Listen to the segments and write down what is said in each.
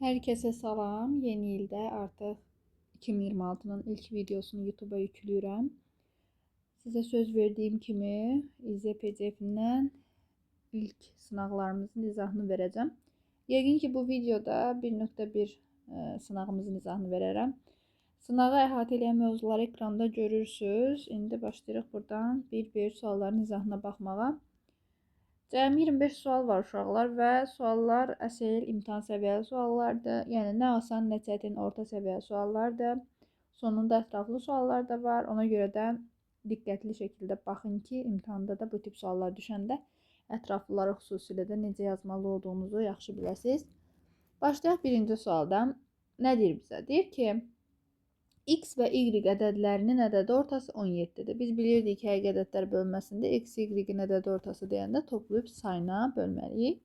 Hər kəsə salam. Yeni ildə artıq 2026-nın ilk videosunu YouTube-a yükləyirəm. Sizə söz verdiyim kimi İZ PDF-dən ilk sınaqlarımızın izahını verəcəm. Yəqin ki, bu videoda 1.1 sınağımızın izahını verərəm. Sınağı əhatə eləyən mövzuları ekranda görürsünüz. İndi başlayırıq buradan bir-bir sualların izahına baxmağa. Cəmi 25 sual var uşaqlar və suallar əsl imtahan səviyyəli suallardır. Yəni nə asan, nə çətin, orta səviyyəli suallardır. Sonunda ətraflı suallar da var. Ona görə də diqqətli şəkildə baxın ki, imtahanda da bu tip suallar düşəndə ətraflıları xüsusilə də necə yazmalı olduğunuzu yaxşı biləsiniz. Başlayaq birinci sualdan. Nə deyir bizə? Deyir ki, X və Y ədədlərinin ədədi ortası 17-dir. Biz bilirdik ki, həqiqi ədədlər bölməsində X, Y-in ədədi ortası deyəndə toplayıb sayına bölməliyik.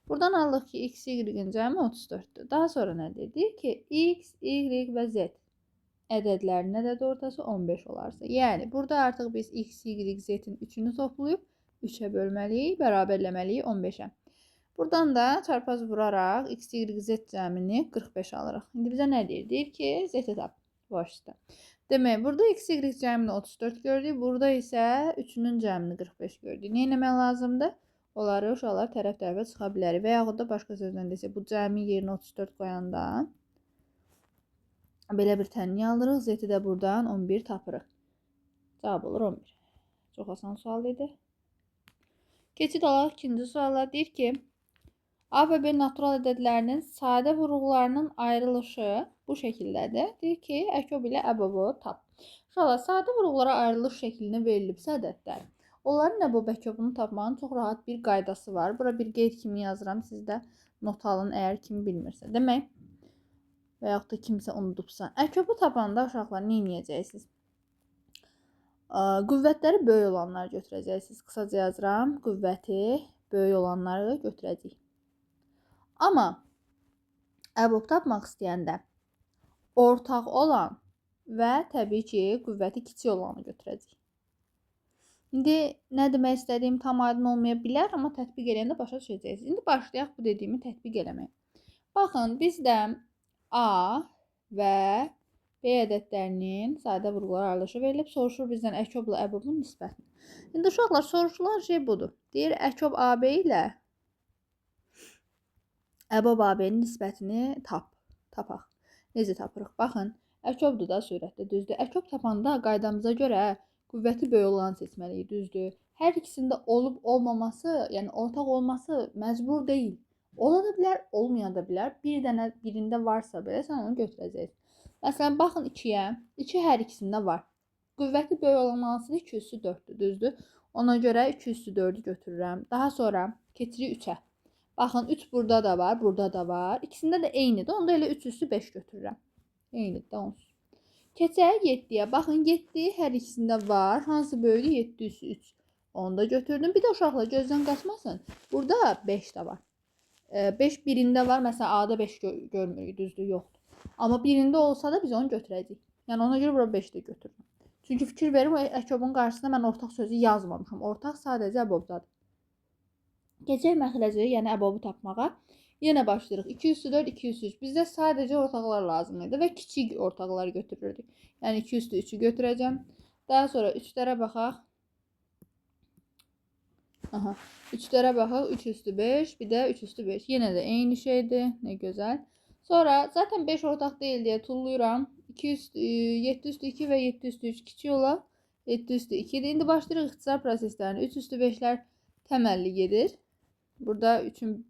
Buradan alırıq ki, X, Y-in cəmi 34-dür. Daha sonra nə deyir? Deyir ki, X, Y və Z ədədlərinin ədədi ortası 15 olarsa. Yəni, burada artıq biz X, Y, Z-in 3-ünü toplayıb 3-ə bölməliyik, bərabərləməliyik 15-ə. Buradan da çarpaz vuraraq X, Y, Z cəmini 45 alırıq. İndi bizə nə deyir? Deyir ki, Z-i tap. Başda. Demək, burada X, Y cəmini 34 gördük. Burada isə 3-ünün cəmini 45 gördük. Nə etmək lazımdır? Onları uşaqlar tərəf-tərəfə çıxa bilərik. Və yaxud da başqa sözlə desək, bu cəmi yerinə 34 qoyanda belə bir tənlik alırıq. Z-i də buradan 11 tapırıq. Cavab olur 11. Çox asan sual idi. Keçid alaq ikinci suala. Deyir ki, A və B natural ədədlərinin sadə vuruqlarının ayrılışı bu şəkildədir. Deyir ki, əkob ilə əbobu tap. Uşaqlar, sadə vuruqlara ayrılış şəklinə verilibsə ədədlər, onların əbob əkobunu tapmağın çox rahat bir qaydası var. Bura bir qeyd kimi yazıram, siz də not alın əgər kim bilmirsə. Demək, və yaxud da kimsə unudubsa. Əkobu tapanda uşaqlar nə edəcəksiniz? Qüvvətləri böyük olanları götürəcəksiniz. Qısaca yazıram, qüvvəti böyük olanları götürəcəyik. Amma əbob tapmaq istəyəndə ortaq olan və təbii ki, qüvvəti kiçik olanı götürəcəyik. İndi nə demək istədiyim tam aydın olmaya bilər, amma tətbiq eləyəndə başa düşəcəksiniz. İndi başlayaq bu dediyimi tətbiq eləməyə. Baxın, bizdə A və B ədədlərinin sadə vurğular ayrılışı verilib. Soruşur bizdən əkobla əbobun nisbətini. İndi uşaqlar, soruşulan şey budur. Deyir, əkob AB ilə əbob AB-nin nisbətini tapaq. Necə tapırıq? Baxın, əkobdur da surətdə, düzdür. Əkob tapanda qaydamıza görə qüvvəti böyük olanı seçməliyik, düzdür. Hər ikisində olub olmaması, yəni ortaq olması məcbur deyil. Ola da bilər, olmaya da bilər. Bir dənə birində varsa belə sən onu götürəcəksin. Məsələn, baxın 2-yə. 2 hər ikisində var. Qüvvəti böyük olan hansıdır? 2 üstü 4-dür, düzdür. Ona görə 2 üstü 4-ü götürürəm. Daha sonra keçirik 3-ə. Baxın, 3 burada da var, burada da var. İkisində də eynidir. Onda elə 3 üstü 5 götürürəm. Eynidir də onsuz. Keçək 7-yə. Baxın, 7 hər ikisində var. Hansı böyüdür? 7 üstü 3. Onu da götürdüm. Bir də uşaqlar gözdən qaçmasın. Burada 5 də var. 5 birində var. Məsələn, A-da 5 görmürük, düzdür, yoxdur. Amma birində olsa da biz onu götürəcəyik. Yəni, ona görə bura 5 də götürürəm. Çünki fikir verim, o əkobun qarşısında mən ortaq sözü yazmamışam. Ortaq sadəcə əbobdadır. Keçək məxrəci, yəni əbobu tapmağa. Yenə başlayırıq. 2 üstü 4, 2 üstü 3. Bizdə sadəcə ortaqlar lazım idi və kiçik ortaqlar götürürdük. Yəni 2 üstü 3-ü götürəcəm. Daha sonra 3-lərə baxaq. Aha, 3-lərə baxaq. 3 üstü 5, bir də 3 üstü 5. Yenə də eyni şeydir. Nə gözəl. Sonra zaten 5 ortaq deyil deyə tulluyuram. 7 üstü 2 və 7 üstü 3 kiçik olar. 7 üstü 2-dir. İndi başlayırıq ixtisar proseslərini. 3 üstü 5-lər təməlli gedir. Burada 3-ün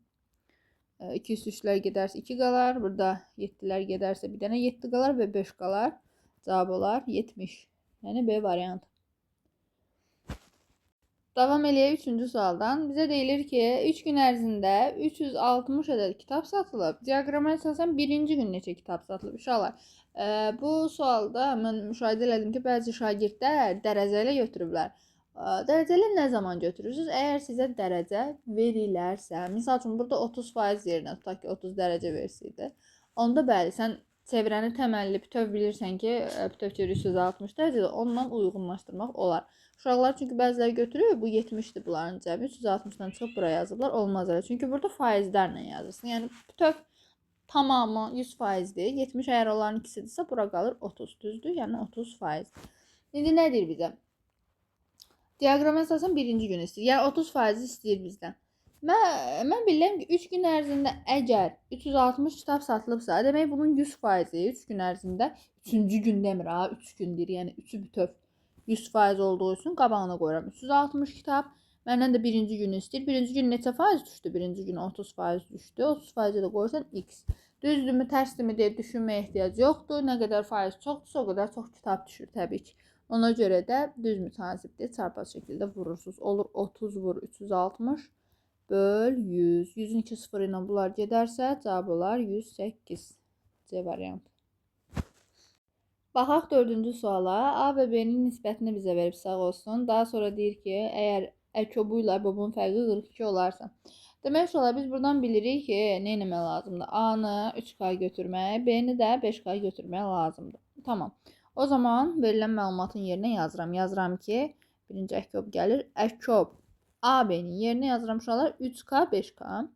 2 üstü 3-lər gedərsə 2 qalar. Burada 7-lər gedərsə bir dənə 7 qalar və 5 qalar. Cavab olar 70. Yəni B variantı. Davam eləyək 3-cü sualdan. Bizə deyilir ki, 3 gün ərzində 360 ədəd kitab satılıb. Diaqrama əsasən birinci gün neçə kitab satılıb? Uşaqlar, bu sualda mən müşahidə elədim ki, bəzi şagirdlər dərəcə ilə götürüblər. Dərəcə ilə nə zaman götürürsünüz? Əgər sizə dərəcə verilərsə, misal üçün, burada 30% yerinə tutaq ki, 30 dərəcə versiydi. Onda bəli, sən çevrəni təməlli bütöv bilirsən ki, bütöv çevrə 360 dərəcədə ondan uyğunlaşdırmaq olar. Uşaqlar çünki bəziləri götürür, bu 70-dir bunların cəmi, 360-dan çıxıb bura yazıblar, olmaz elə. Çünki burada faizlərlə yazırsın. Yəni, bütöv Tamamı 100%-dir. 70 əgər onların ikisidirsə, bura qalır 30, düzdür? Yəni 30%. İndi nə deyir bizə? Diaqrama əsasən birinci gün istəyir. Yəni 30% istəyir bizdən. Mən bilirəm ki, 3 gün ərzində əgər 360 kitab satılıbsa, demək bunun 100%-i 3 gün ərzində, 3-cü gün demir ha, 3 gün deyir, yəni 3-ü bütöv 100% olduğu üçün qabağına qoyuram. 360 kitab məndən də birinci günü istəyir. Birinci gün neçə faiz düşdü? Birinci gün 30% düşdü. 30%-ə də qoyursan x. Düzdürmü, tərsdirmi deyə düşünməyə ehtiyac yoxdur. Nə qədər faiz çoxdursa, o qədər çox kitab düşür təbii ki. Ona görə də düz mütənasibdir. Çarpaz şəkildə vurursunuz. Olur 30 vur 360 böl 100. 100-ün 2 sıfırı ilə bunlar gedərsə, cavab olar 108. C variantı. Baxaq 4-cü suala. A və B-nin nisbətini bizə verib, sağ olsun. Daha sonra deyir ki, əgər əkobu ilə əbobun fərqi 42 olarsa. Demək olar, biz buradan bilirik ki, nə etmək lazımdır? A-nı 3K götürmək, B-ni də 5K götürmək lazımdır. Tamam. O zaman verilən məlumatın yerinə yazıram. Yazıram ki, birinci əkob gəlir. Əkob A-B-nin yerinə yazıram uşaqlar 3K, 5K.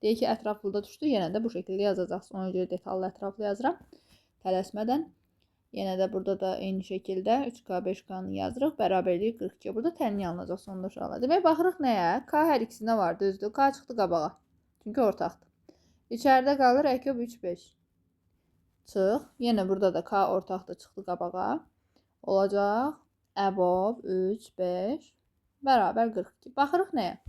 Deyək ki, ətraflıda düşdü. Yenə də bu şəkildə yazacaqsın. Ona görə detallı ətraflı yazıram. Tələsmədən. Yenə də burada da eyni şəkildə 3K, 5K-nı yazırıq. Bərabərlik 42. Burada tənliyə alınacaq sonda uşaqlar. Demək, baxırıq nəyə? K hər ikisində var, düzdür. K çıxdı qabağa. Çünki ortaqdır. İçəridə qalır əkob 3, 5. Çıx. Yenə burada da K ortaqdır, çıxdı qabağa. Olacaq əbob 3, 5 bərabər 42. Baxırıq nəyə?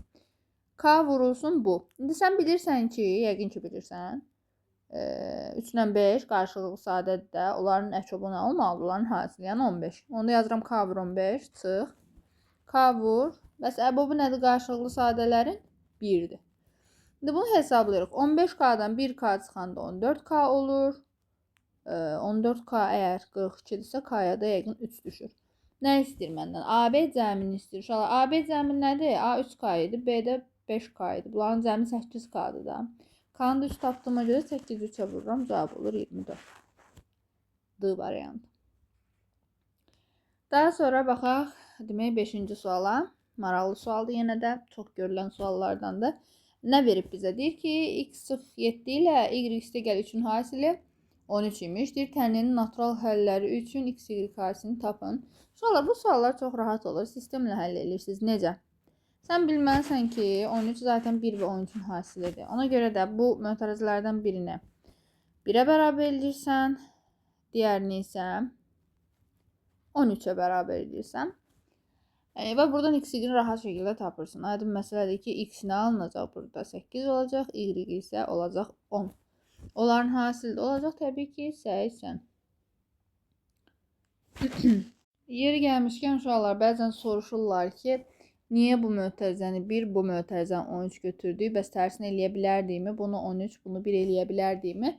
K vurulsun bu. İndi sən bilirsən ki, yəqin ki bilirsən. 3 ilə 5 qarşılıqlı sadədir də. Onların əkobu nə olmalıdır? Onların hasili, yəni 15. Onda yazıram K vur 15, çıx. K vur. Bəs əbobu nədir qarşılıqlı sadələrin? 1-dir. İndi bunu hesablayırıq. 15K-dan 1K çıxanda 14K olur. 14K əgər 42-dirsə, K-ya da yəqin 3 düşür. Nə istəyir məndən? AB cəmini istəyir. Uşaqlar, AB cəmi nədir? A 3K idi, B də 5K idi. Bunların cəmi 8K-dır da. K-nı da 3 tapdığıma görə 8-i 3-ə vururam. Cavab olur 24. D variantı. Daha sonra baxaq, demək 5-ci suala. Maraqlı sualdır yenə də. Çox görülən suallardandır. Nə verib bizə? Deyir ki, x çıx 7 ilə y üstəgəl 3-ün hasili 13 imiş. Deyir, tənlinin natural həlləri üçün x, y hasilini tapın. Uşaqlar, bu suallar çox rahat olur. Sistemlə həll edirsiniz. Necə? Sən bilməlisən ki, 13 zaten 1 və 13-ün hasilidir. Ona görə də bu mötərizələrdən birini 1-ə bərabər edirsən, digərini isə 13-ə bərabər edirsən. Və buradan x-y rahat şəkildə tapırsın. Aydın məsələdir ki, x nə alınacaq burada? 8 olacaq, y isə olacaq 10. Onların hasili də olacaq təbii ki, 80. Yeri gəlmişkən uşaqlar bəzən soruşurlar ki, niyə bu mötərizəni 1, bu mötərizəni 13 götürdük? Bəs tərsini eləyə bilərdikmi? Bunu 13, bunu 1 eləyə bilərdikmi?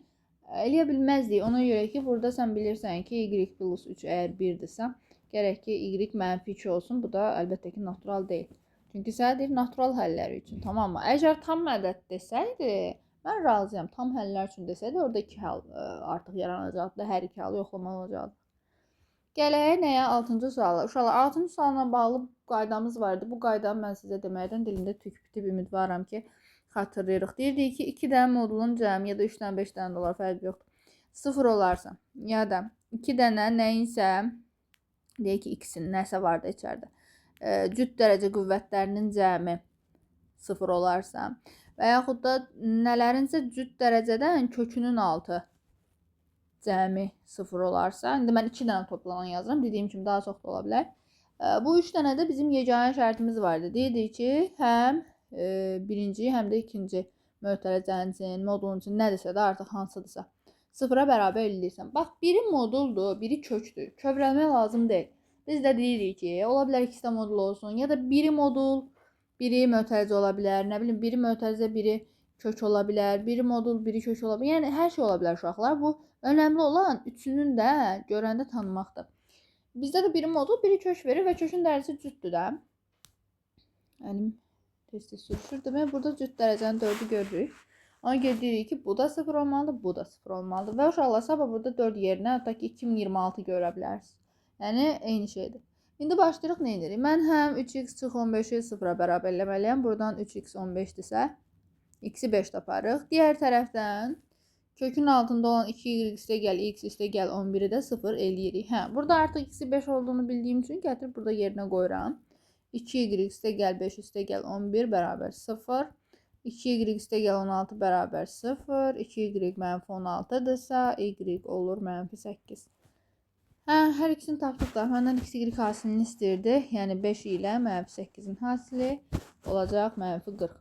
Eləyə bilməzdik. Ona görə ki, burada sən bilirsən ki, y plus 3 əgər 1-dirsə, gərək ki, y mənfi 2 olsun. Bu da əlbəttə ki, natural deyil. Çünki sənə deyir natural həlləri üçün, tamam mı? Əgər tam ədəd desəydi, mən razıyam. Tam həllər üçün desəydi, orada 2 həl artıq yaranacaqdı. Hər iki halı yoxlamalı olacaqdı. Gələk nəyə? 6-cı suala. Uşaqlar, 6-cı sualla bağlı qaydamız var idi. Bu qaydanı mən sizə deməkdən dilimdə tük bitib, ümidvaram ki, xatırlayırıq. Deyirdik ki, 2 dənə modulun cəmi ya da 3 dənə, 5 dənə də olar, fərqi yoxdur. 0 olarsa, ya da 2 dənə nəyinsə, deyək ki, x-in nəsə var da içəridə, cüt dərəcə qüvvətlərinin cəmi 0 olarsa və yaxud da nələrinsə cüt dərəcədən kökünün altı cəmi 0 olarsa, indi mən 2 dənə toplanan yazıram, dediyim kimi daha çox da ola bilər. Bu 3 dənə də bizim yeganə şərtimiz var idi. Deyirdik ki, həm birinci, həm də ikinci mötərizənin üçün, modulun üçün nədirsə də artıq hansıdırsa 0-a bərabər eləyirsən. Bax, biri moduldur, biri kökdür. Kövrəlmək lazım deyil. Biz də deyirik ki, ola bilər ikisi də modul olsun, ya da biri modul, biri mötərizə ola bilər, nə bilim, biri mötərizə, biri kök ola bilər, biri modul, biri kök ola bilər. Yəni, hər şey ola bilər uşaqlar. Bu, önəmli olan üçünün də görəndə tanımaqdır. Bizdə də biri modul, biri kök verir və kökün dərəcəsi cütdür də. Əlim tez-tez sürüşür. Demək, burada cüt dərəcənin 4-ü görürük. Ona görə deyirik ki, bu da 0 olmalıdır, bu da 0 olmalıdır. Və uşaqlar, sabah burada 4 yerinə, hətta ki, 2026 görə bilərsiniz. Yəni, eyni şeydir. İndi başlayırıq, nə edirik? Mən həm 3x çıx 15-i 0-a bərabər eləməliyəm. Buradan 3x 15-dirsə, x-i 5 taparıq. Digər tərəfdən Kökün altında olan 2y üstə gəl x üstə gəl 11-i də 0 eləyirik. Hə, burada artıq x-i 5 olduğunu bildiyim üçün gətirib burada yerinə qoyuram. 2y üstə gəl 5 üstə gəl 11 bərabər 0. 2y üstə gəl 16 bərabər 0. 2y mənfi 16-dırsa, y olur mənfi 8. Hə, hər ikisini tapdıq da. Məndən x, y hasilini istəyirdi. Yəni 5 ilə mənfi 8-in hasili olacaq mənfi 40.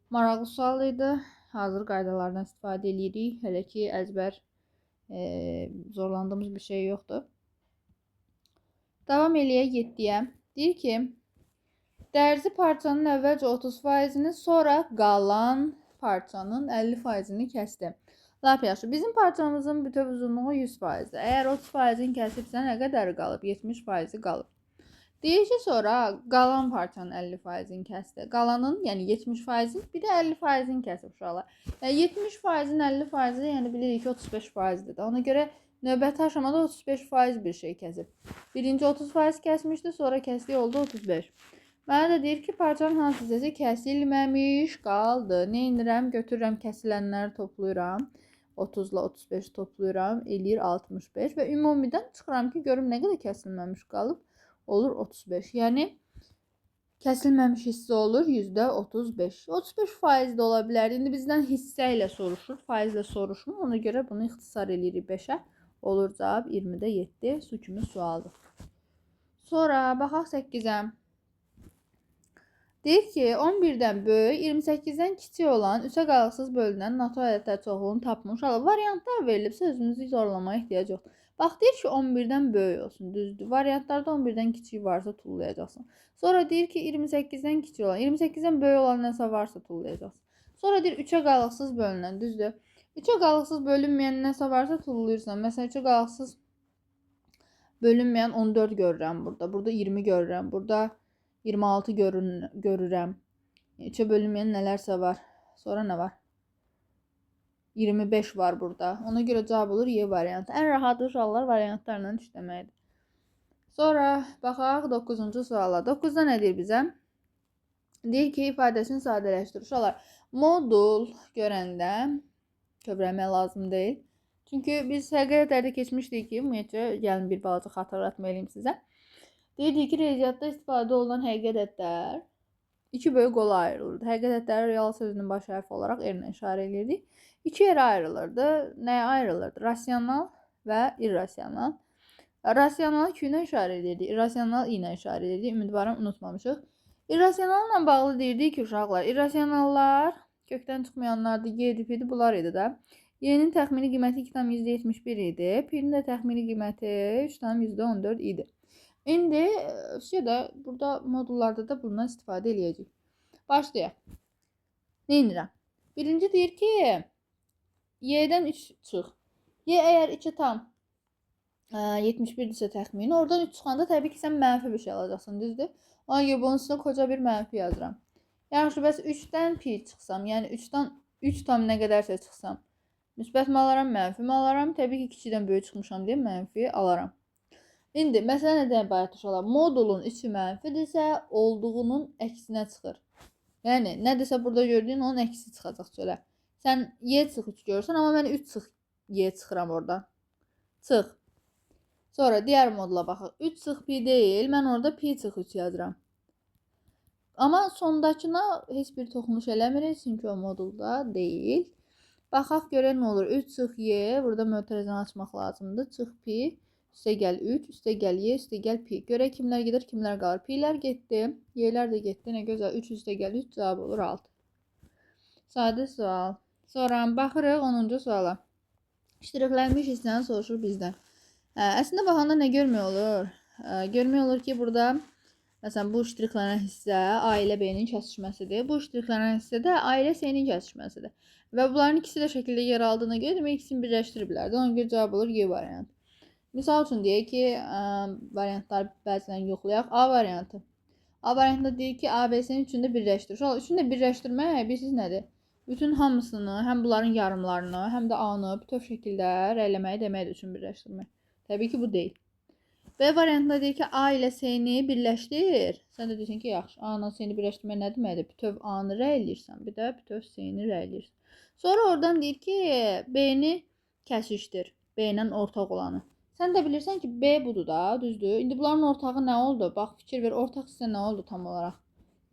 Maraqlı sual idi. Hazır qaydalardan istifadə edirik. Hələ ki, əzbər zorlandığımız bir şey yoxdur. Davam eləyək 7-yə. Deyir ki, dərzi parçanın əvvəlcə 30%-ni, sonra qalan parçanın 50%-ni kəsdi. Lap yaxşı. Bizim parçamızın bütöv uzunluğu 100%-dir. Əgər 30%-ni kəsibsə, nə qədəri qalıb? 70%-i qalıb. Deyir ki, sonra qalan parçanın 50%-ni kəsdi. Qalanın, yəni 70%-in, bir də 50%-ni kəsib uşaqlar. Yəni 70%-in 50%-i, yəni bilirik ki, 35%-dir. Ona görə növbəti aşamada 35% bir şey kəsib. Birinci 30% kəsmişdi, sonra kəsdiyi oldu 35. Mənə də deyir ki, parçanın hansı hissəsi kəsilməmiş qaldı. Nə edirəm? Götürürəm, kəsilənləri toplayıram. 30 ilə 35 toplayıram, eləyir 65 və ümumidən çıxıram ki, görüm nə qədər kəsilməmiş qalıb. Olur 35. Yəni kəsilməmiş hissə olur %35. 35% də ola bilər. İndi bizdən hissə ilə soruşur, faizlə soruşmur. Ona görə bunu ixtisar eləyirik 5-ə. Olur cavab 20-də 7. Su kimi sualdır. Sonra baxaq 8-ə. Deyir ki, 11-dən böyük, 28-dən kiçik olan 3-ə qalıqsız bölünən natural ədədlər çoxluğunu tapmış. Variantlar verilib, sözümüzü zorlamaya ehtiyac yoxdur. Bax, deyir ki, 11-dən böyük olsun, düzdür. Variantlarda 11-dən kiçik varsa tullayacaqsın. Sonra deyir ki, 28-dən kiçik olan, 28-dən böyük olan nəsə varsa tullayacaqsın. Sonra deyir, 3-ə qalıqsız bölünən, düzdür. 3-ə qalıqsız bölünməyən nəsə varsa tullayırsan. Məsələn, 3-ə qalıqsız bölünməyən 14 görürəm burada. Burada 20 görürəm. Burada 26 görürəm. 3-ə bölünməyən nələrsə var. Sonra nə var? 25 var burada. Ona görə cavab olur Y variantı. Ən rahatı uşaqlar variantlarla işləməkdir. Sonra baxaq 9-cu suala. 9-da nə deyir bizə? Deyir ki, ifadəsini sadələşdir. Uşaqlar, modul görəndə kövrəlmək lazım deyil. Çünki biz həqiqətlərdə keçmişdik ki, ümumiyyətcə, gəlin bir balaca xatırlatma eləyim sizə. Deyirdik ki, riyaziyyatda istifadə olunan həqiqi ədədlər iki böyük qola ayrılırdı. Həqiqi ədədləri real sözünün baş hərfi olaraq R ilə işarə eləyirdik. İki yerə ayrılırdı. Nəyə ayrılırdı? Rasional və irrasional. Rasional Q ilə işarə edirdik. İrrasional I ilə işarə edirdik. Ümidvaram unutmamışıq. İrrasionalla bağlı deyirdik ki, uşaqlar, irrasionallar kökdən çıxmayanlardır. Y idi, P idi, bunlar idi də. Y-nin təxmini qiyməti 2,71 idi. P-nin də təxmini qiyməti 3,14 idi. İndi burada modullarda da bundan istifadə eləyəcəyik. Başlayaq. Nə edirəm? Birinci deyir ki, Y-dən 3 çıx. Y əgər 2,71-dirsə təxmini, oradan 3 çıxanda təbii ki, sən mənfi bir şey alacaqsın, düzdür? Ona görə bunun üstünə qoca bir mənfi yazıram. Yaxşı, bəs 3-dən pi çıxsam, yəni 3-dən 3 tam nə qədərsə çıxsam, müsbət mi alaram, mənfi mi alaram? Təbii ki, kiçikdən böyük çıxmışam deyə mənfi alaram. İndi, məsələ nədən ibarət uşaqlar? Modulun içi mənfidirsə, olduğunun əksinə çıxır. Yəni, nədirsə burada gördüyün onun əksi çıxacaq çölə. Sən Y çıx 3 görürsən, amma mən 3 çıx Y çıxıram oradan. Çıx. Sonra digər modula baxaq. 3 çıx pi deyil, mən orada pi çıx 3 yazıram. Amma sondakına heç bir toxunuş eləmirik, çünki o modulda deyil. Baxaq görək nə olur. 3 çıx Y, burada mötərizəni açmaq lazımdır. Çıx pi, üstə gəl 3, üstə gəl Y, üstə gəl pi. Görək kimlər gedir, kimlər qalır. Pi'lər getdi, Y'lər də getdi. Nə gözəl, 3 üstə gəl 3, cavab olur 6. Sadə sual. Sonra baxırıq 10-cu suala. İştiraklanmış hissəni soruşur bizdən. Əslində baxanda nə görmək olur? Görmək olur ki, burada məsələn bu iştiraklanən hissə A ilə B-nin kəsişməsidir. Bu iştiraklanən hissə də A ilə C-nin kəsişməsidir. Və bunların ikisi də şəkildə yer aldığına görə demək ikisini birləşdiriblər. Ona görə cavab olur Y variantı. Misal üçün deyək ki, variantları bəzən yoxlayaq. A variantı. A variantında deyir ki, A, B, C-nin üçünü də birləşdirir. Uşaqlar, üçünü də birləşdirmək bilirsiniz nədir? Bütün hamısını, həm bunların yarımlarını, həm də A-nı bütöv şəkildə rəyləməyi deməkdir üçün birləşdirmək. Təbii ki, bu deyil. B variantında deyir ki, A ilə C-ni birləşdir. Sən də deyirsən ki, yaxşı, A ilə C-ni birləşdirmək nə deməkdir? Bütöv A-nı rəyləyirsən, bir də bütöv C-ni rəyləyirsən. Sonra oradan deyir ki, B-ni kəsişdir. B-lə ortaq olanı. Sən də bilirsən ki, B budur da, düzdür. İndi bunların ortağı nə oldu? Bax, fikir ver, ortaq hissə nə oldu tam olaraq?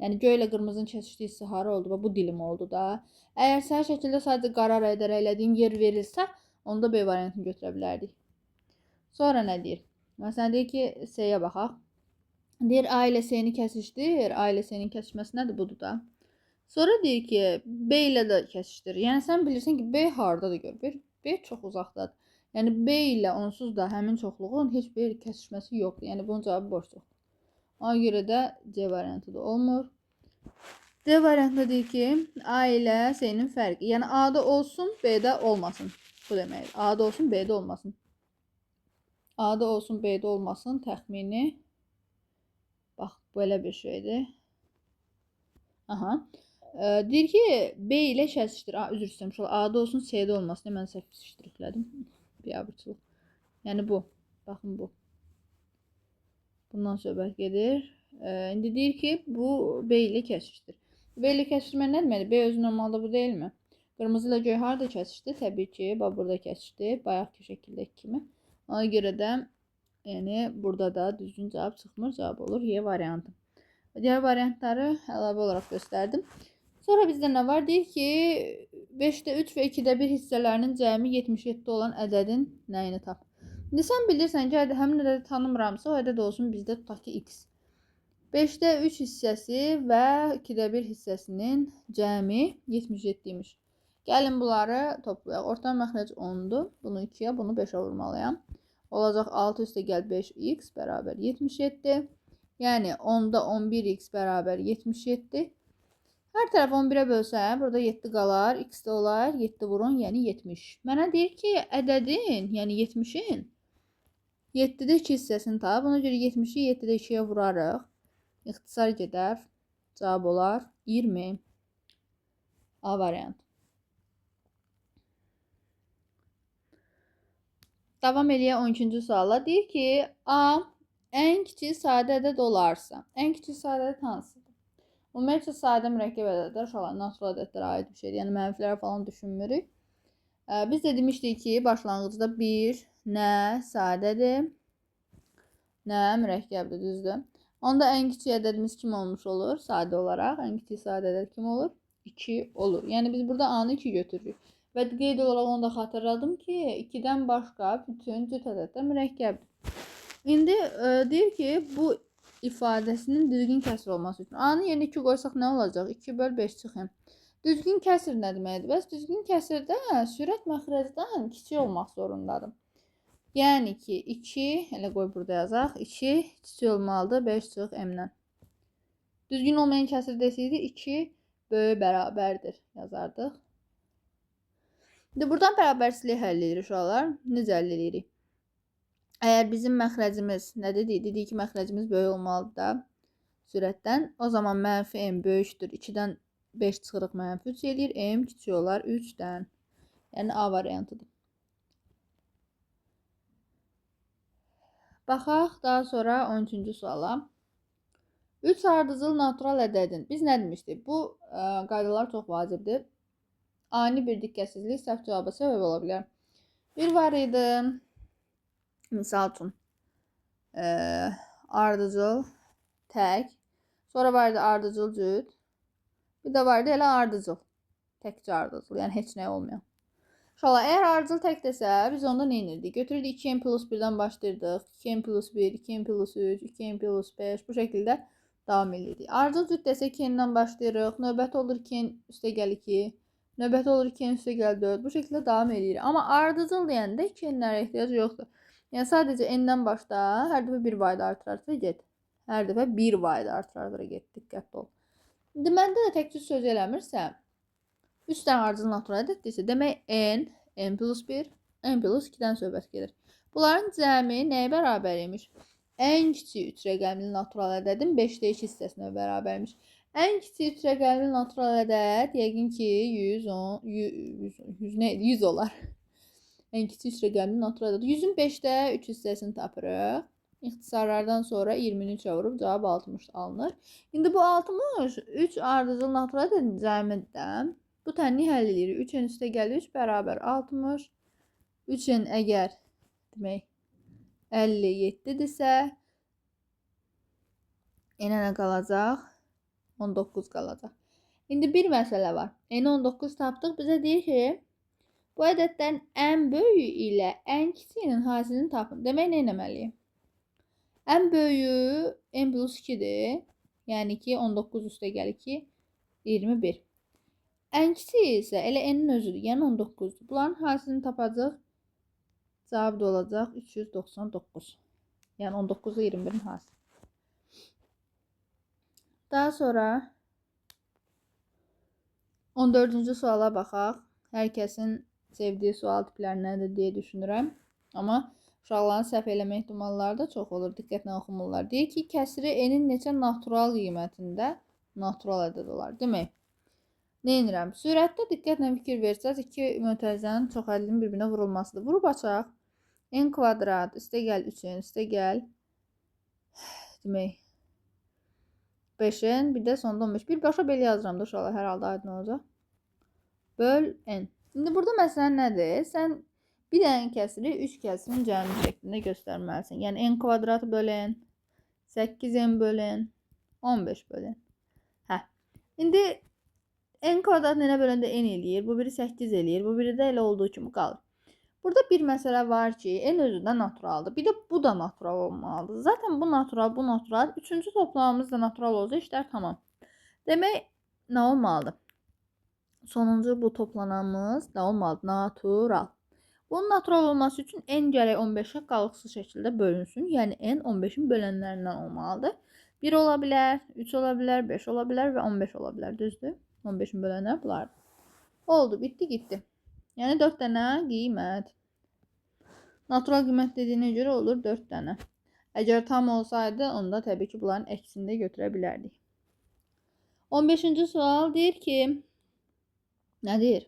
Yəni, göy ilə qırmızının kəsişdiyi hissə hara oldu? Bax, bu dilim oldu da. Əgər sənə şəkildə sadəcə qara edərək elədiyim yer verilsə, onda B variantını götürə bilərdik. Sonra nə deyir? Məsələn, deyir ki, C-yə baxaq. Deyir, A ilə C-ni kəsişdir. A ilə C-nin kəsişməsi nədir? Budur da. Sonra deyir ki, B ilə də kəsişdir. Yəni, sən bilirsən ki, B hardadır gör. B çox uzaqdadır. Yəni, B ilə onsuz da həmin çoxluğun heç bir kəsişməsi yoxdur. Yəni, bunun cavabı boş çoxdur. Ona görə də C variantı da olmur. D variantında deyir ki, A ilə C-nin fərqi. Yəni, A-da olsun, B-də olmasın. Bu deməkdir. A-da olsun, B-də olmasın. A-da olsun, B-də olmasın təxmini. Bax, belə bir şeydir. Aha. Deyir ki, B ilə kəsişdir. Üzr istəyirəm. A-da olsun, C-də olmasın. Mən səhv ştrixlədim. Biabırçılıq. Yəni, bu. Baxın, bu. Bundan söhbət gedir. İndi deyir ki, bu B ilə kəsişdir. B ilə kəsişdirmək nə deməkdir? B özü normalda bu deyilmi? Qırmızı ilə göy harada kəsişdi? Təbii ki, bax, burada kəsişdi. Bayaqki şəkildəki kimi. Ona görə də, yəni, burada da düzgün cavab çıxmır. Cavab olur Y variantı. Digər variantları əlavə olaraq göstərdim. Sonra bizdə nə var? Deyir ki, 5-də 3 və 2-də 1 hissələrinin cəmi 77 olan ədədin nəyini tap? İndi sən bilirsən ki, həmin ədədi tanımıramsa, o ədəd olsun bizdə tutaq ki, x. 5-də 3 hissəsi və 2-də 1 hissəsinin cəmi 77 imiş. Gəlin bunları toplayaq. Orta məxrəc 10-dur. Bunu 2-yə, bunu 5-ə vurmalıyam. Olacaq 6 üstə gəl 5x bərabər 77. Yəni 10-da 11x bərabər 77. Hər tərəf 11-ə bölsəm, burada 7 qalar, x də olar, 7 vurun, yəni 70. Mənə deyir ki, ədədin, yəni 70-in 7-də 2 hissəsini tap. Buna görə 70-i 7-də 2-yə vurarıq. İxtisar gedər. Cavab olar 20. A variantı. Davam eləyək 12-ci suala. Deyir ki, A ən kiçik sadə ədəd olarsa, ən kiçik sadə ədəd hansıdır? Ümumiyyətcə, sadə mürəkkəb ədədlər, uşaqlar, natural ədədlərə aid bir şeydir. Yəni, mənfilərə falan düşünmürük. Biz də demişdik ki, başlanğıcda 1 nə sadədir, nə mürəkkəbdir, düzdür? Onda ən kiçik ədədimiz kim olmuş olur? Sadə olaraq ən kiçik sadə ədəd kim olur? 2 olur. Yəni, biz burada A-nı 2 götürürük. Və qeyd olaraq onu da xatırladım ki, 2-dən başqa bütün cüt ədədlər mürəkkəbdir. İndi deyir ki, bu ifadəsinin düzgün kəsir olması üçün. A-nın yerinə 2 qoysaq nə olacaq? 2 böl 5 çıxım. Düzgün kəsir nə deməkdir? Bəs düzgün kəsirdə sürət məxrəcdən kiçik olmaq zorundadır. Yəni ki, 2, elə qoy burada yazaq, 2 kiçik olmalıdır 5 çıx m-dən. Düzgün olmayan kəsir deseydi 2 böyük bərabərdir yazardıq. İndi buradan bərabərsizliyi həll edirik uşaqlar. Necə həll edirik? Əgər bizim məxrəcimiz nə dedik? Dedik ki, məxrəcimiz böyük olmalıdır da sürətdən. O zaman mənfi m böyükdür. 2-dən 5 çıxırıq, mənfi 3 eləyir. M kiçik olar 3-dən. Yəni A variantıdır. Baxaq daha sonra 13-cü suala. 3 ardıcıl natural ədədin. Biz nə demişdik? Bu qaydalar çox vacibdir. Ani bir diqqətsizlik səhv cavaba səbəb ola bilər. Bir var idi, misal üçün, ardıcıl tək. Sonra var idi ardıcıl cüt. Bir də var idi elə ardıcıl. Təkcə ardıcıl, yəni heç nə olmayan. Uşaqlar, əgər ardıcıl tək desə, biz onda nə edirdik? Götürürdük 2n plus 1-dən başlayırdıq. 2n plus 1, 2n plus 3, 2n plus 5 bu şəkildə davam edirdik. Ardıcıl cüt desə 2n-dən başlayırıq. Növbəti olur 2n üstə gəl 2. Növbəti olur 2n üstə gəl 4. Bu şəkildə davam edirik. Amma ardıcıl deyəndə 2n-lərə ehtiyac yoxdur. Yəni sadəcə n-dən başla, hər dəfə bir vahid artır-artıra get. Hər dəfə bir vahid artır-artıra get. Diqqətli ol. İndi məndə də təkcə söz eləmirsə, 3 dənə ardıcıl natural ədəddirsə, demək n, n plus 1, n plus 2-dən söhbət gedir. Bunların cəmi nəyə bərabər imiş? Ən kiçik 3 rəqəmli natural ədədin 5-də 2 hissəsinə bərabərmiş. Ən kiçik 3 rəqəmli natural ədəd yəqin ki 110, 100, 100, 100 olar. Ən kiçik 3 rəqəmli natural ədəd. 100-ün 5-də 3 hissəsini tapırıq. İxtisarlardan sonra 20-ni 3-ə vurub cavab 60 alınır. İndi bu 60 3 ardıcıl natural ədədin cəmidir də. Bu tənliyi həll edirik. 3n üstə gəl 3 bərabər 60. 3n əgər demək 57-dirsə, n-ə nə qalacaq? 19 qalacaq. İndi bir məsələ var. N-i 19 tapdıq. Bizə deyir ki, bu ədədlərin ən böyüyü ilə ən kiçiyinin hasilini tapın. Demək, nə etməliyim? Ən böyüyü n plus 2-dir. Yəni ki, 19 üstə gəl 2, 21. Ən kiçiyi isə elə n-in özüdür, yəni 19-dur. Bunların hasilini tapacaq. Cavab da olacaq 399. Yəni 19 ilə 21-in hasili. Daha sonra 14-cü suala baxaq. Hər kəsin sevdiyi sual tiplərindəndir deyə düşünürəm. Amma uşaqların səhv eləmə ehtimalları da çox olur. Diqqətlə oxumurlar. Deyir ki, kəsiri n-in neçə natural qiymətində natural ədəd olar. Demək, nə edirəm? Sürətdə diqqətlə fikir versəz, iki mötərizənin çox ədədinin bir-birinə vurulmasıdır. Vurub açaq. N kvadrat, üstə gəl 3n, üstə gəl demək 5n, bir də sonda 15. Birbaşa belə yazıram da uşaqlar, hər halda aydın olacaq. Böl n. İndi burada məsələn nədir? Sən bir dənə kəsiri 3 kəsirin cəmi şəklində göstərməlisən. Yəni n kvadratı böl n, 8n böl n, 15 böl n. Hə. İndi n kvadrat nə böləndə n eləyir, bu biri 8 eləyir, bu biri də elə olduğu kimi qalır. Burada bir məsələ var ki, n özü də naturaldır. Bir də bu da natural olmalıdır. Zaten bu natural, bu natural. Üçüncü toplamamız da natural olsa işlər tamam. Demək, nə olmalıdır? Sonuncu bu toplananımız nə olmalıdır? Natural. Bunun natural olması üçün n gərək 15-ə qalıqsız şəkildə bölünsün. Yəni, n 15-in bölənlərindən olmalıdır. 1 ola bilər, 3 ola bilər, 5 ola bilər və 15 ola bilər. Düzdür? 15-in bölənləri bunlardır. Oldu, bitdi, getdi. Yəni, 4 dənə qiymət. Natural qiymət dediyinə görə olur 4 dənə. Əgər tam olsaydı, onda təbii ki, bunların əksini də götürə bilərdik. 15-ci sual deyir ki, nə deyir?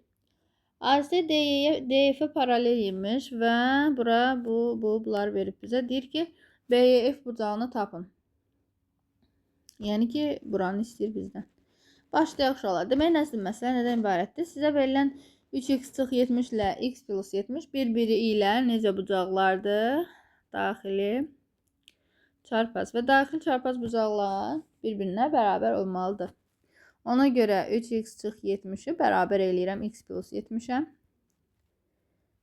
AC DF-ə paralel imiş və bura bunlar verib bizə. Deyir ki, BF bucağını tapın. Yəni ki, buranı istəyir bizdən. Başlayaq uşaqlar. Demək, nəsil məsələ nədən ibarətdir? Sizə verilən 3x çıx 70 ilə x plus 70 bir-biri ilə necə bucaqlardır? Daxili çarpaz və daxili çarpaz bucaqlar bir-birinə bərabər olmalıdır. Ona görə 3x çıx 70-i bərabər eləyirəm x plus 70-ə.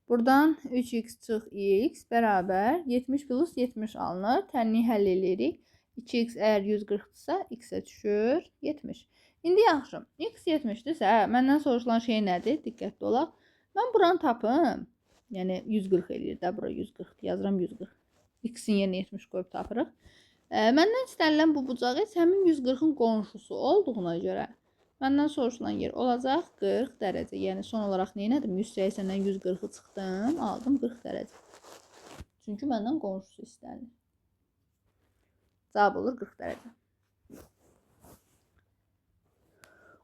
Buradan 3x çıx x bərabər 70 plus 70 alınır. Tənliyi həll eləyirik. 2x əgər 140-dırsa, x-ə düşür 70. İndi yaxşı, x 70-dirsə, məndən soruşulan şey nədir? Diqqətli olaq. Mən buranı tapım. Yəni 140 eləyir də, bura 140 yazıram 140. X-in yerinə 70 qoyub tapırıq. Məndən istənilən bu bucağı isə həmin 140-ın qonşusu olduğuna görə məndən soruşulan yer olacaq 40 dərəcə. Yəni son olaraq nə elədim? 180-dən 140-ı çıxdım, aldım 40 dərəcə. Çünki məndən qonşusu istənilir. Cavab olur 40 dərəcə.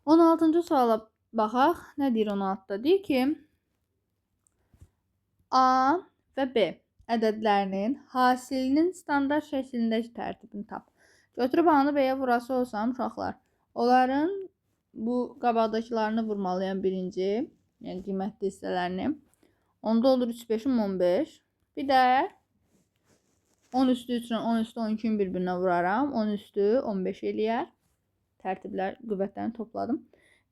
16-cı suala baxaq. Nə deyir 16-da? Deyir ki, A və B ədədlərinin hasilinin standart şəklindəki tərtibini tap. Götürüb A-nı B-yə vurası olsam, uşaqlar, onların bu qabaqdakılarını vurmalıyam birinci, yəni qiymətli hissələrini. Onda olur 3, 5-im 15. Bir də 10 üstü 3 ilə 10 üstü 12-ni bir-birinə vuraram. 10 üstü 15 eləyər. Tərtiblər, qüvvətlərini topladım.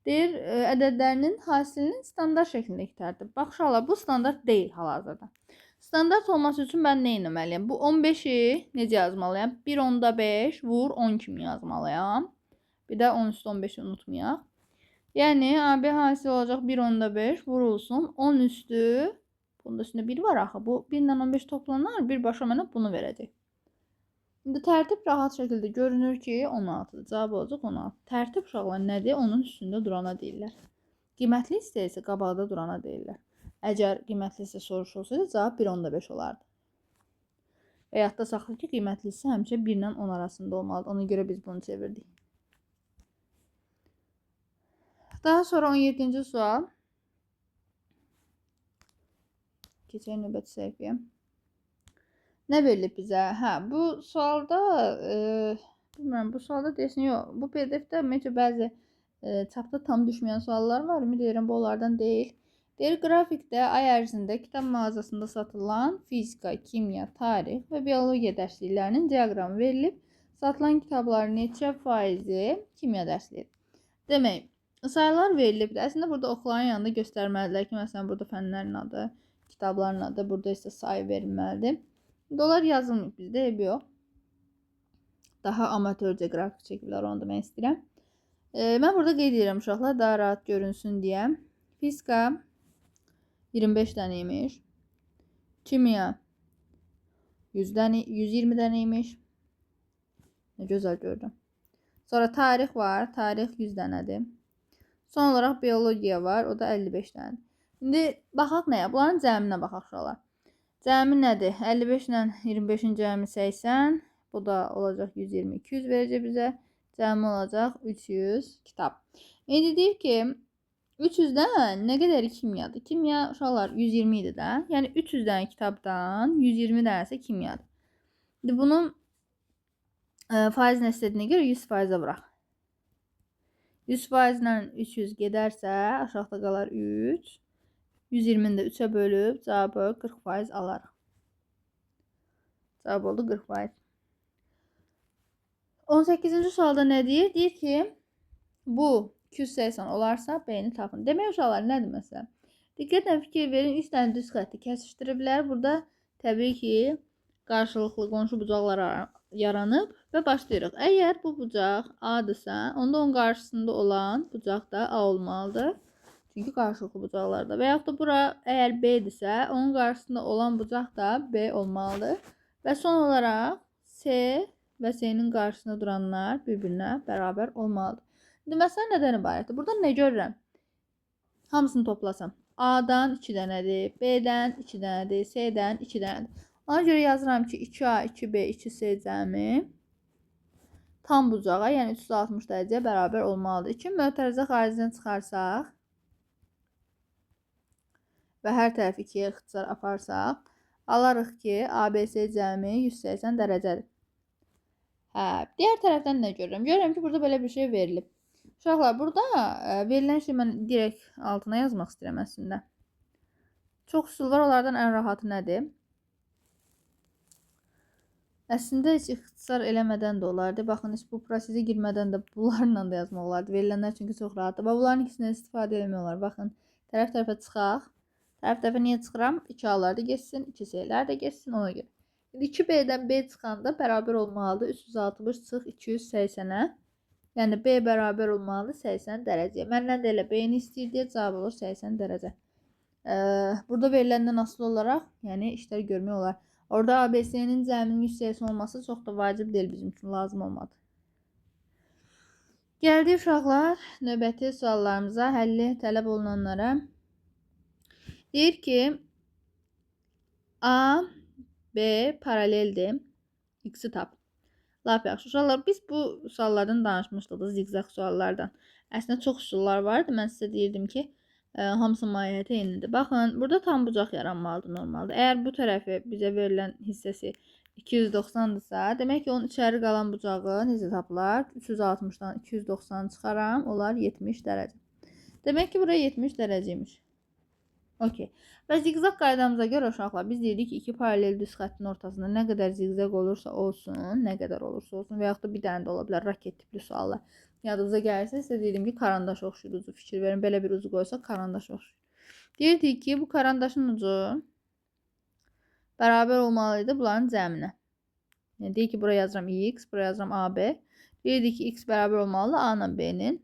Deyir, ədədlərinin hasilinin standart şəklindəki tərtib. Bax, uşaqlar, bu standart deyil hal-hazırda. Standart olması üçün mən nə etməliyəm? Bu 15-i necə yazmalıyam? 1,5 vur 10 kimi yazmalıyam. Bir də 10 üstü 15-i unutmayaq. Yəni, AB hasil olacaq 1,5 vurulsun. 10 üstü, bunun da üstündə 1 var axı. Bu 1 ilə 15 toplanar, birbaşa mənə bunu verəcək. İndi tərtib rahat şəkildə görünür ki, 16-dır. Cavab olacaq 16. Tərtib uşaqlar nədir? Onun üstündə durana deyirlər. Qiymətli hissə isə qabaqda durana deyirlər. Əgər qiymətli hissə soruşulsaydı, cavab 1,5 olardı. Və yadda saxla ki, qiymətli hissə həmişə 1 ilə 10 arasında olmalıdır. Ona görə biz bunu çevirdik. Daha sonra 17-ci sual. Keçək növbəti səhifəyə. Nə verilib bizə? Hə, bu sualda, bilmirəm, bu sualda deyəsən, yox, bu PDF-də ümumiyyətcə bəzi Çapda tam düşməyən suallar var. Ümid edirəm, bu onlardan deyil. Deyir, qrafikdə ay ərzində kitab mağazasında satılan fizika, kimya, tarix və biologiya dərsliklərinin diaqramı verilib. Satılan kitabların neçə faizi kimya dərsliyidir? Demək, saylar verilibdir. Əslində, burada oxuların yanında göstərməlidirlər ki, məsələn, burada fənlərin adı, kitabların adı, burada isə sayı verilməlidir. İndi onlar yazılmayıb bizdə, eybi yox. Daha amatörcə qrafik çəkiblər, onu demək istəyirəm. Mən burada qeyd edirəm uşaqlar, daha rahat görünsün deyə. Fizika 25 dənə imiş. Kimya 100 dənə, 120 dənə imiş. Nə gözəl görürəm. Sonra tarix var. Tarix 100 dənədir. Son olaraq biologiya var. O da 55 dənədir. İndi baxaq nəyə? Bunların cəminə baxaq uşaqlar. Cəmi nədir? 55 ilə 25-in cəmi 80. Bu da olacaq 120, 200 verəcək bizə. Cəmi olacaq 300 kitab. İndi deyir ki, 300-dən nə qədəri kimyadır? Kimya uşaqlar 120 idi də. Yəni 300 dənə kitabdan 120 dənəsi kimyadır. İndi bunun faiz istədiyinə görə 100%-ə vuraq. 100% ilə 300 gedərsə, aşağıda qalar 3. 120-ni də 3-ə bölüb cavabı 40% alarıq. Cavab oldu 40%. 18-ci sualda nə deyir? Deyir ki, bu 280 olarsa B-ni tapın. Demək uşaqlar nədir məsələn? Diqqətlə fikir verin, 3 dənə düz xətti kəsişdiriblər. Burada təbii ki, qarşılıqlı qonşu bucaqlar yaranıb və başlayırıq. Əgər bu bucaq A-dırsa, onda onun qarşısında olan bucaq da A olmalıdır. Çünki qarşılıqlı bucaqlarda. Və yaxud da bura əgər B-dirsə, onun qarşısında olan bucaq da B olmalıdır. Və son olaraq C və C-nin qarşısında duranlar bir-birinə bərabər olmalıdır. İndi məsələ nədən ibarətdir? Burada nə görürəm? Hamısını toplasam. A-dan 2 dənədir, B-dən 2 dənədir, C-dən 2 dənədir. Ona görə yazıram ki, 2A, 2B, 2C cəmi tam bucağa, yəni 360 dərəcəyə bərabər olmalıdır. 2 mötərizə xaricdən çıxarsaq və hər tərəf 2-yə ixtisar aparsaq, alarıq ki, ABC cəmi 180 dərəcədir. Hə, digər tərəfdən nə görürəm? Görürəm ki, burada belə bir şey verilib. Uşaqlar, burada verilən şey mən direkt altına yazmaq istəyirəm əslində. Çox üsul var, onlardan ən rahatı nədir? Əslində heç ixtisar eləmədən də olardı. Baxın, heç bu prosesə girmədən də bunlarla da yazmaq olardı. Verilənlər çünki çox rahatdır. Bax, bunların ikisindən istifadə eləmək olar. Baxın, tərəf-tərəfə çıxaq. Tərəf-tərəfə niyə çıxıram? 2A-lar da getsin, 2C-lər də getsin ona görə. İndi 2B-dən B çıxanda bərabər olmalıdır. 360 çıx 280-ə. Yəni B bərabər olmalıdır 80 dərəcəyə. Məndən də elə B-ni istəyir deyə cavab olur 80 dərəcə. Burada veriləndən asılı olaraq, yəni işlər görmək olar. Orada ABC-nin cəminin 180 olması çox da vacib deyil, bizim üçün lazım olmadı. Gəldik uşaqlar növbəti suallarımıza, həlli tələb olunanlara. Deyir ki, A, B paraleldir. X-i tap. Lap yaxşı. Uşaqlar, biz bu suallardan danışmışdıq, zigzag suallardan. Əslində çox üsullar vardı. Mən sizə deyirdim ki, hamısı mahiyyəti eynidir. Baxın, burada tam bucaq yaranmalıdır normalda. Əgər bu tərəfi bizə verilən hissəsi 290-dırsa, demək ki, onun içəri qalan bucağı necə tapılar? 360-dan 290 çıxaram, olar 70 dərəcə. Demək ki, buraya 70 dərəcəymiş. Okey. Və zigzag qaydamıza görə uşaqlar, biz deyirik ki, iki paralel düz xəttin ortasında nə qədər zigzag olursa olsun, nə qədər olursa olsun və yaxud da bir dənə də ola bilər raket tipli suallar. Yadınıza gəlirsə, sizə deyirdim ki, karandaş oxşuyur ucu. Fikir verin, belə bir ucu qoysaq karandaş oxşuyur. Deyirdik ki, bu karandaşın ucu bərabər olmalıydı bunların cəminə. Yəni, deyir ki, buraya yazıram X, buraya yazıram AB. Deyirdik ki, X bərabər olmalıdır A ilə B-nin.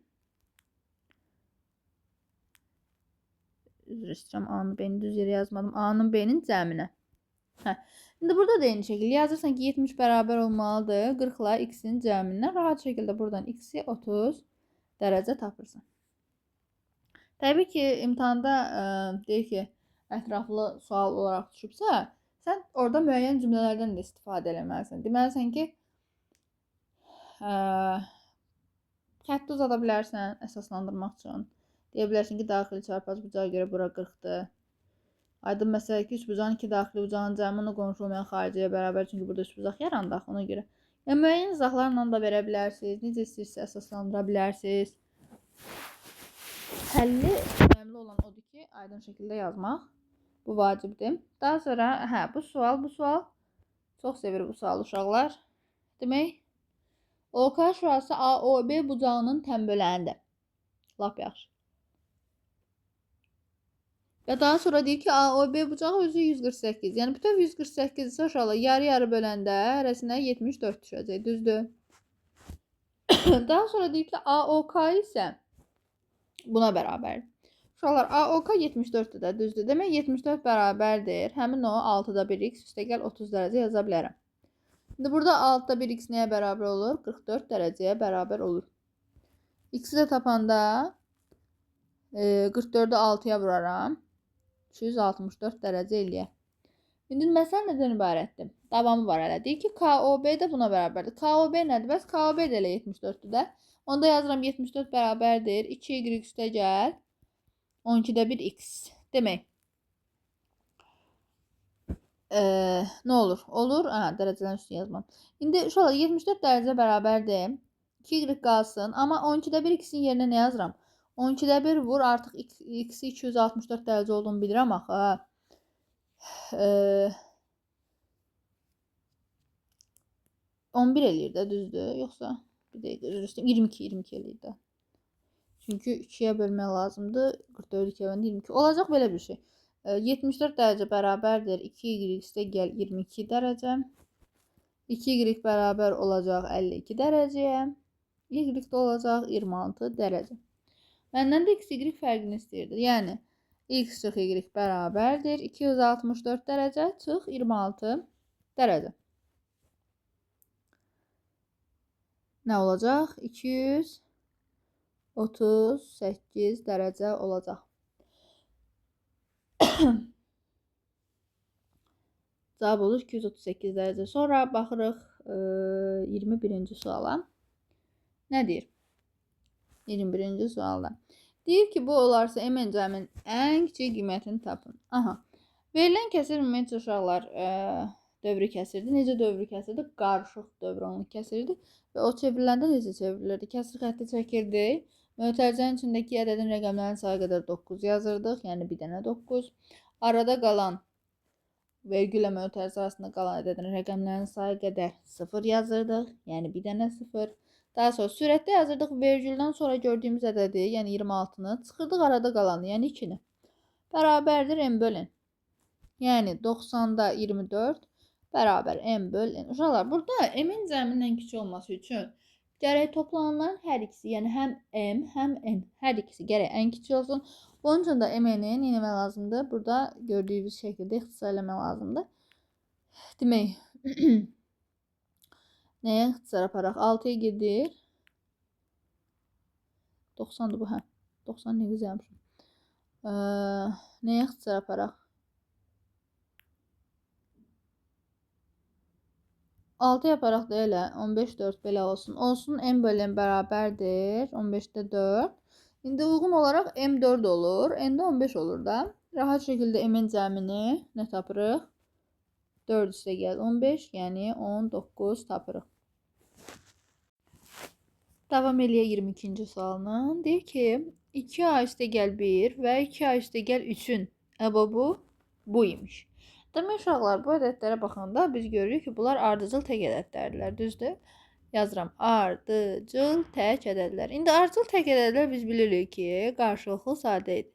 Üzr istəyirəm, A-nın B-ni düz yerə yazmadım. A-nın B-nin cəminə. Hə. İndi burada da eyni şəkildə yazırsan ki, 70 bərabər olmalıdır 40 ilə X-in cəmindən. Rahat şəkildə buradan X-i 30 dərəcə tapırsan. Təbii ki, imtahanda deyir ki, ətraflı sual olaraq düşübsə, sən orada müəyyən cümlələrdən də istifadə eləməlisən. Deməlisən ki, xətti uzada bilərsən əsaslandırmaq üçün. Deyə bilərsən ki, daxili çarpaz bucağa görə bura 40-dır. Aydın məsələ ki, üç bucağın iki daxili bucağın cəmi ona qonşu olmayan xariciyə bərabər. Çünki burada üç bucaq yarandı axı, ona görə. Yəni, müəyyən izahlarla da verə bilərsiniz. Necə istəyirsə əsaslandıra bilərsiniz. Həlli önəmli olan odur ki, aydın şəkildə yazmaq. Bu vacibdir. Daha sonra, hə, bu sual. Çox sevir bu sualı uşaqlar. Demək, OK şurası AOB bucağının tənbölənidir. Lap yaxşı. Və daha sonra deyir ki, AOB bucağı özü 148. Yəni, bütöv 148 isə uşaqlar yarı-yarı böləndə hərəsinə 74 düşəcək. Düzdür. Daha sonra deyir ki, AOK isə buna bərabərdir. Uşaqlar, AOK 74-dür də, düzdür. Demək, 74 bərabərdir. Həmin o 6-da 1x üstəgəl 30 dərəcə yaza bilərəm. İndi burada 6-da 1x nəyə bərabər olur? 44 dərəcəyə bərabər olur. X-i də tapanda 44-ü 6-ya vuraram. 264 dərəcə eləyər. İndi məsələ nədən ibarətdir? Davamı var hələ. Deyir ki, KOB də buna bərabərdir. KOB nədir? Bəs KOB də elə 74-dür də. Onda yazıram 74 bərabərdir. 2y üstəgəl 12-də 1x. Demək, nə olur? Olur. Hə, dərəcələrin üstünü yazmam. İndi uşaqlar 74 dərəcə bərabərdir. 2y qalsın. Amma 12-də 1x-in yerinə nə yazıram? 12-də 1 vur. Artıq x-i 264 dərəcə olduğunu bilirəm axı. 11 eləyir də, düzdür? Yoxsa bir dəqiqə, üzr istəyirəm. 22 eləyir də. Çünki 2-yə bölmək lazımdır. 44 2-yə böləndə 22. Olacaq belə bir şey. 74 dərəcə bərabərdir. 2y üstəgəl 22 dərəcə. 2y bərabər olacaq 52 dərəcəyə. Y də olacaq 26 dərəcə. Məndən də x-y fərqini istəyirdi. Yəni, x çıx y bərabərdir. 264 dərəcə çıx 26 dərəcə. Nə olacaq? 238 dərəcə olacaq. Cavab olur 238 dərəcə. Sonra baxırıq 21-ci suala. Nə deyir? 21-ci sualda. Deyir ki, bu olarsa M cəmin ən kiçik qiymətini tapın. Aha. Verilən kəsir ümumiyyətcə uşaqlar dövrü kəsirdi. Necə dövrü kəsirdi? Qarışıq dövranlı kəsirdi. Və o çevriləndə necə çevrilirdi? Kəsir xətti çəkirdi. Mötərizənin içindəki ədədin rəqəmlərinin sayı qədər 9 yazırdıq. Yəni bir dənə 9. Arada qalan vergüllə mötərizə arasında qalan ədədin rəqəmlərinin sayı qədər 0 yazırdıq. Yəni bir dənə 0. Daha sonra sürətdə yazırdıq. Vergüldən sonra gördüyümüz ədədi, yəni 26-nı çıxırdıq arada qalanı, yəni 2-ni. Bərabərdir m böl n. Yəni 90-da 24 bərabər m böl n. Uşaqlar, burada m-in cəmindən kiçik olması üçün gərək toplananların hər ikisi, yəni həm m, həm n, hər ikisi gərək ən kiçik olsun. Bunun üçün də m-ni nə etmək lazımdır? Burada gördüyünüz şəkildə ixtisar eləmək lazımdır. Demək, nəyə ixtisar aparaq? 6-ya gedir. 90-dır bu, hə. 90 nə gözəlmişim. Nəyə ixtisar aparaq? 6 yaparaq da elə 15, 4 belə olsun. Olsun, m bölü n bərabərdir. 15-də 4. İndi uyğun olaraq m 4 olur. N də 15 olur da. Rahat şəkildə m-in cəmini nə tapırıq? 4 üstə gəl 15, yəni 19 tapırıq. Davam eləyək 22-ci sualına. Deyir ki, 2a üstə gəl 1 və 2a üstə gəl 3-ün əbobu bu imiş. Demək, uşaqlar, bu ədədlərə baxanda biz görürük ki, bunlar ardıcıl tək ədədlərdirlər, düzdür? Yazıram, ardıcıl tək ədədlər. İndi ardıcıl tək ədədlər biz bilirik ki, qarşılıqlı sadə idi.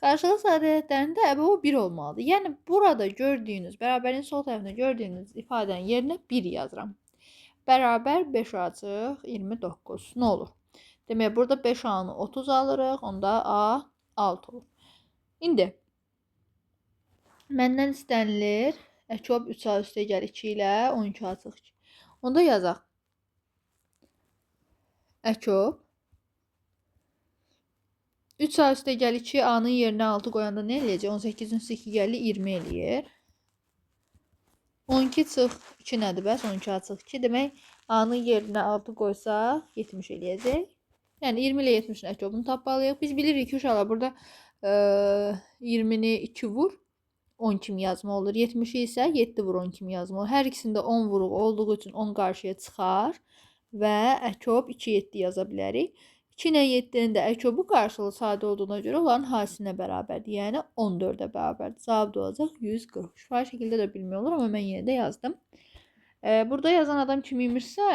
Qarşılıqlı sadə ədədlərində əbəvu 1 olmalıdır. Yəni, burada gördüyünüz, bərabərliyin sol tərəfində gördüyünüz ifadənin yerinə 1 yazıram. Bərabər 5 açıq 29. Nə olur? Demək, burada 5A-nı 30 alırıq, onda A 6 olur. İndi məndən istənilir əkob 3A üstə gəl 2 ilə 12 açıq 2. Onda yazaq. Əkob 3A üstə gəl 2, A-nın yerinə 6 qoyanda nə eləyəcək? 18-in üstə 2 gəlir, 20 eləyir. 12 çıx 2 nədir bəs? 12 açıq 2. Demək, A-nın yerinə 6 qoysaq 70 eləyəcək. Yəni, 20 ilə 70-in əkobunu tapmalıyıq. Biz bilirik ki, uşaqlar, burada 20-ni 2 vur, 10 kimi yazma olur. 70-i isə 7 vur 10 kimi yazma olur. Hər ikisində 10 vuruq olduğu üçün 10 qarşıya çıxar və əkob 2, 7 yaza bilərik. 2 ilə 7-nin də əkobu qarşılığı sadə olduğuna görə onların hasilinə bərabərdir. Yəni 14-ə bərabərdir. Cavab da olacaq 140. Şifahi şəkildə də bilmək olur, amma mən yenə də yazdım. Burada yazan adam kim imişsə,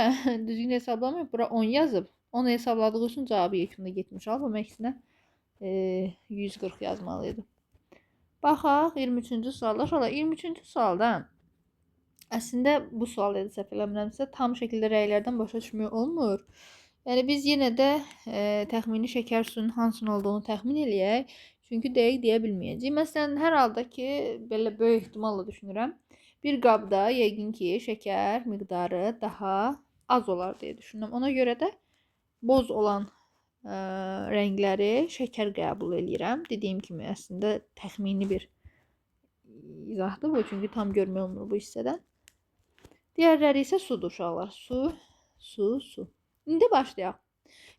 düzgün hesablamayıb, bura 10 yazıb. 10 hesabladığı üçün cavabı yekunda 70 alıb, amma əksinə 140 yazmalıydı. Baxaq 23-cü sualda. Uşaqlar, 23-cü sualda əslində bu sual dedi, səhv eləmirəmsə, tam şəkildə rəylərdən başa düşmək olmur. Yəni biz yenə də təxmini şəkər suyunun hansının olduğunu təxmin eləyək. Çünki dəqiq deyə bilməyəcəyik. Məsələn, hər halda ki, belə böyük ehtimalla düşünürəm, bir qabda yəqin ki, şəkər miqdarı daha az olar deyə düşünürəm. Ona görə də boz olan rəngləri şəkər qəbul eləyirəm. Dediyim kimi, əslində təxmini bir izahdır bu, çünki tam görmək olmur bu hissədən. Digərləri isə sudur uşaqlar. Su, su, su. İndi başlayaq.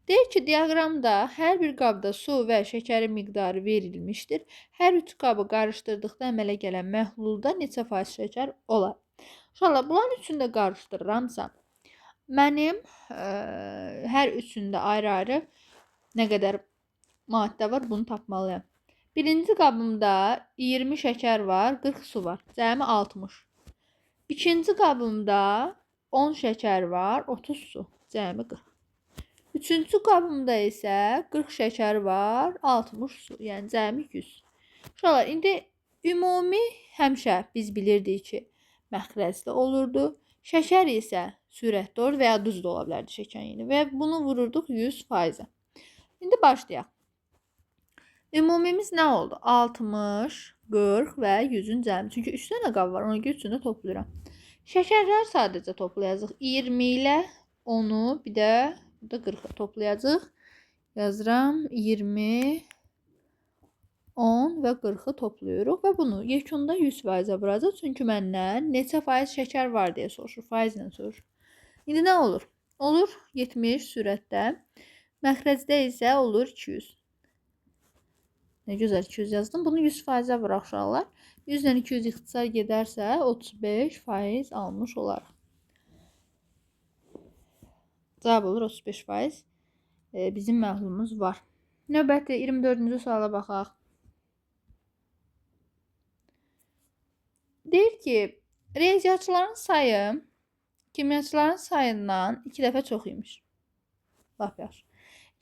Deyir ki, diaqramda hər bir qabda su və şəkərin miqdarı verilmişdir. Hər üç qabı qarışdırdıqda əmələ gələn məhlulda neçə faiz şəkər olar? Uşaqlar, bunların üçünü də qarışdırıramsa, mənim hər üçündə ayrı-ayrı nə qədər maddə var, bunu tapmalıyam. Birinci qabımda 20 şəkər var, 40 su var. Cəmi 60. İkinci qabımda 10 şəkər var, 30 su. Cəmi 40. Üçüncü qabımda isə 40 şəkər var, 60 su. Yəni cəmi 100. Uşaqlar, indi ümumi həmişə biz bilirdik ki, məxrəcli olurdu. Şəkər isə sürətli olur və ya düz də ola bilərdi şəkər yeni. Və bunu vururduq 100%-ə. İndi başlayaq. Ümumimiz nə oldu? 60, 40 və 100-ün cəmi. Çünki 3 dənə qab var, ona görə üçünü də toplayıram. Şəkərlər sadəcə toplayacaq. 20 ilə 10-u, bir də burada 40-ı toplayacaq. Yazıram 20, 10 və 40-ı toplayırıq və bunu yekunda 100%-ə vuracaq. Çünki məndən neçə faiz şəkər var deyə soruşur, faizlə soruşur. İndi nə olur? Olur 70 sürətdə, məxrəcdə isə olur 200. Nə gözəl 200 yazdım. Bunu 100%-ə vuraq uşaqlar. 100 ilə 200 ixtisar gedərsə 35% almış olarıq. Cavab olur 35%. Bizim məhlulumuz var. Növbəti 24-cü suala baxaq. Deyir ki, riyaziyyatçıların sayı kimyaçıların sayından 2 dəfə çox imiş. Lap yaxşı.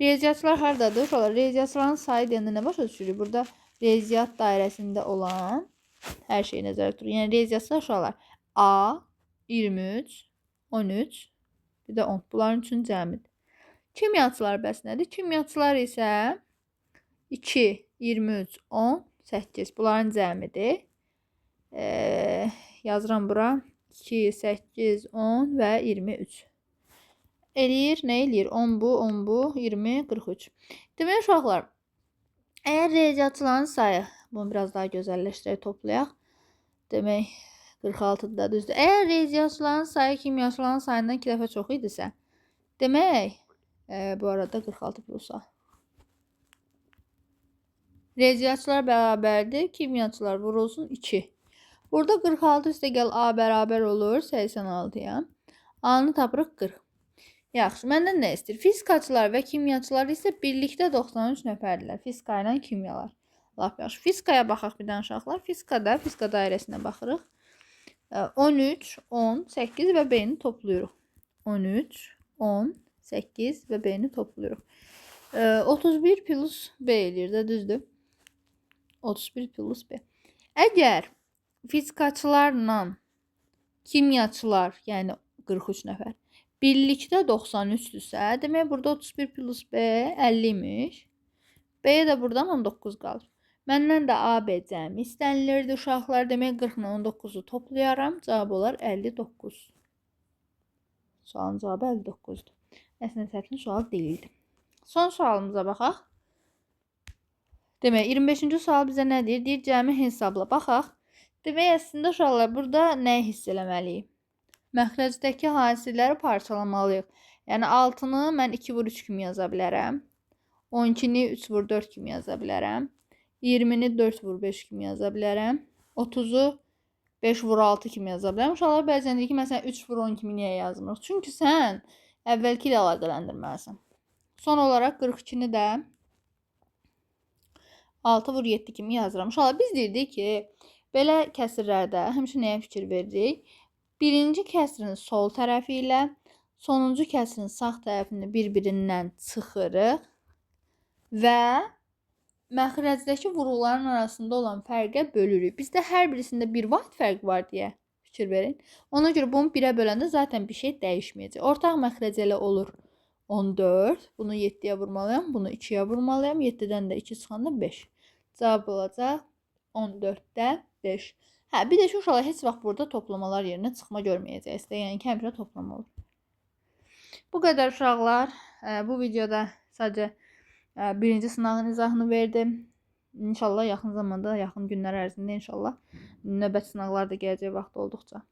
Riyaziyyatçılar hardadır? Uşaqlar, riyaziyyatçıların sayı deyəndə nə başa düşürük? Burada riyaziyyat dairəsində olan hər şeyi nəzərdə tutur. Yəni riyaziyyatçılar uşaqlar A, 23, 13, bir də 10. Bunların üçün cəmidir. Kimyaçılar bəs nədir? Kimyaçılar isə 2, 23, 10, 8. Bunların cəmidir. Yazıram bura. 2, 8, 10 və 23. Eləyir, nə eləyir? 10 bu, 10 bu, 20, 43. Demək uşaqlar, əgər riyaziyyatçıların sayı, bunu biraz daha gözəlləşdirək, toplayaq. Demək, 46-dır da, düzdür. Əgər riyaziyyatçıların sayı kimyaçıların sayından 2 dəfə çox idisə, demək, bu arada 46 plus A. Riyaziyyatçılar bərabərdir, kimyaçılar vurulsun 2. Burada 46 üstə gəl A bərabər olur 86-ya. A-nı tapırıq 40. Yaxşı, məndən nə istəyir? Fizikaçılar və kimyaçılar isə birlikdə 93 nəfərdirlər. Fizika ilə kimyalar. Lap yaxşı. Fizikaya baxaq bir dənə uşaqlar. Fizikada, fizika dairəsinə baxırıq. 13, 10, 8 və B-ni toplayırıq. 13, 10, 8 və B-ni toplayırıq. 31 plus B eləyir də, düzdür? 31 plus B. Əgər fizikaçılarla kimyaçılar, yəni 43 nəfər, birlikdə 93-dürsə, demək burada 31 plus B 50 imiş. B-yə də buradan 19 qalır. Məndən də A, B cəmi istənilirdi uşaqlar. Demək 40 ilə 19-u toplayaram. Cavab olar 59. Sualın cavabı 59-dur. Əslində çətin sual deyildi. Son sualımıza baxaq. Demək 25-ci sual bizə nə deyir? Deyir cəmi hesabla. Baxaq. Demək əslində uşaqlar burada nəyi hiss eləməliyik? Məxrəcdəki hasilləri parçalamalıyıq. Yəni 6-nı mən 2 vur 3 kimi yaza bilərəm. 12-ni 3 vur 4 kimi yaza bilərəm. 20-ni 4 vur 5 kimi yaza bilərəm. 30-u 5 vur 6 kimi yaza bilərəm. Uşaqlar bəzən deyir ki, məsələn 3 vur 10 kimi niyə yazmırıq? Çünki sən əvvəlki ilə əlaqələndirməlisən. Son olaraq 42-ni də 6 vur 7 kimi yazıram. Uşaqlar, biz deyirdik ki, belə kəsirlərdə həmişə nəyə fikir veririk? Birinci kəsirin sol tərəfi ilə sonuncu kəsirin sağ tərəfini bir-birindən çıxırıq və məxrəcdəki vuruqların arasında olan fərqə bölürük. Bizdə hər birisində bir vahid fərq var deyə fikir verin. Ona görə bunu 1-ə böləndə zaten bir şey dəyişməyəcək. Ortaq məxrəc elə olur 14. Bunu 7-yə vurmalıyam, bunu 2-yə vurmalıyam. 7-dən də 2 çıxanda 5. Cavab olacaq 14-də 5. Hə, bir də ki, uşaqlar, heç vaxt burada toplamalar yerinə çıxma görməyəcəksiniz. Yəni ki, həmişə toplama olur. Bu qədər uşaqlar. Bu videoda sadəcə birinci sınağın izahını verdim. İnşallah yaxın zamanda, yaxın günlər ərzində inşallah növbəti sınaqlar da gələcək vaxt olduqca.